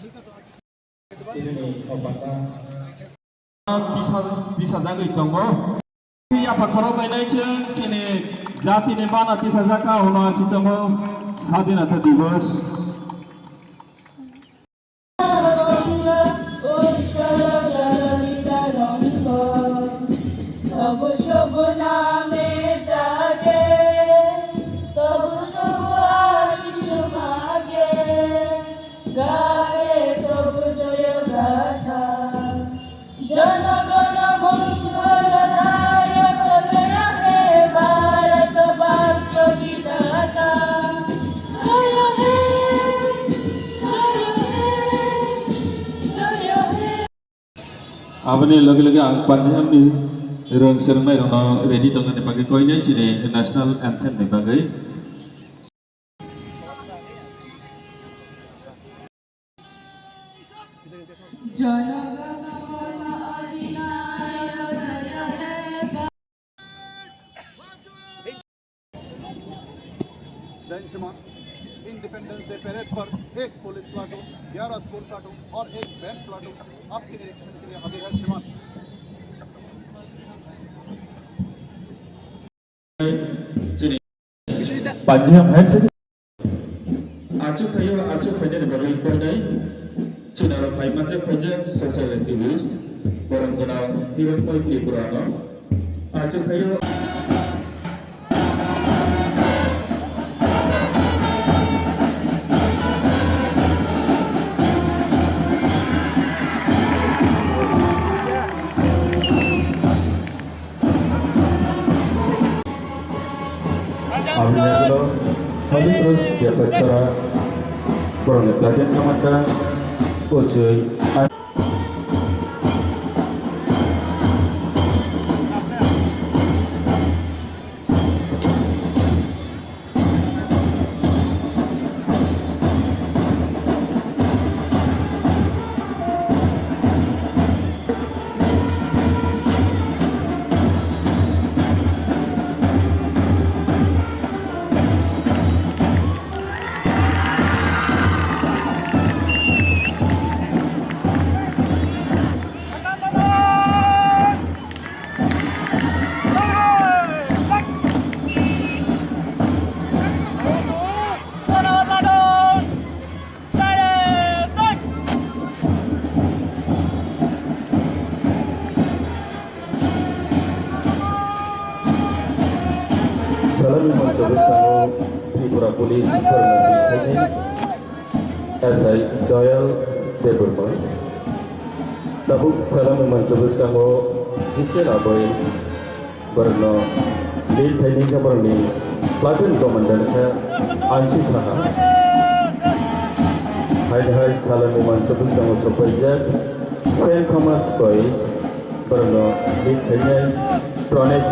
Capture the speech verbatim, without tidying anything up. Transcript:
Tisa, tisa jagwi tongo. Yapha khorok nainai chwng chini jatini bana tisa jakha hwnwi asi tongo Sadinata Divas. তবু শুভ নামে জাগে, তবু শুভ আশিস মাগে, গাহে তবু জয় গাথা। জনগণ মঙ্গল দায়ক জয় হে ভারত ভাগ্য বিধাতা। জয় হে, জয় হে, জয় হে। Aboni loge loge ang Panjabni rwng swrwngnairokno ready tongnani bagwi koinai chini national anthem ni bagwi. जय हिंद श्रीमान, इंडिपेंडेंस डे परेड पर एक पुलिस प्लाटून, ग्यारह स्कूल प्लाटून और एक बैंड प्लाटून आपके निरीक्षण के लिए हाजिर है श्रीमान। Panjiham Higher Secondary. Achukhaio, achukhainani bagwi koinai chwla rok hai manjak khaijak social activist, borom gwnang Hiranmoy Tripura no. Achukhaio. Aboni ulo Holy Cross Baptist Chora borokni platoon commander Ojoi. Salami manjak bwskango Tripura Police Forestry Thaini S I Doyal Debbarma. Tabuk salami manjak bwskango G C N Aboi borokno lead khaini khe borokni platoon commander khe Ansu Saha. Haini hai salami manjak bwskango sokpaijak Saint Thomas Boys borokno lead khainai Pranesh.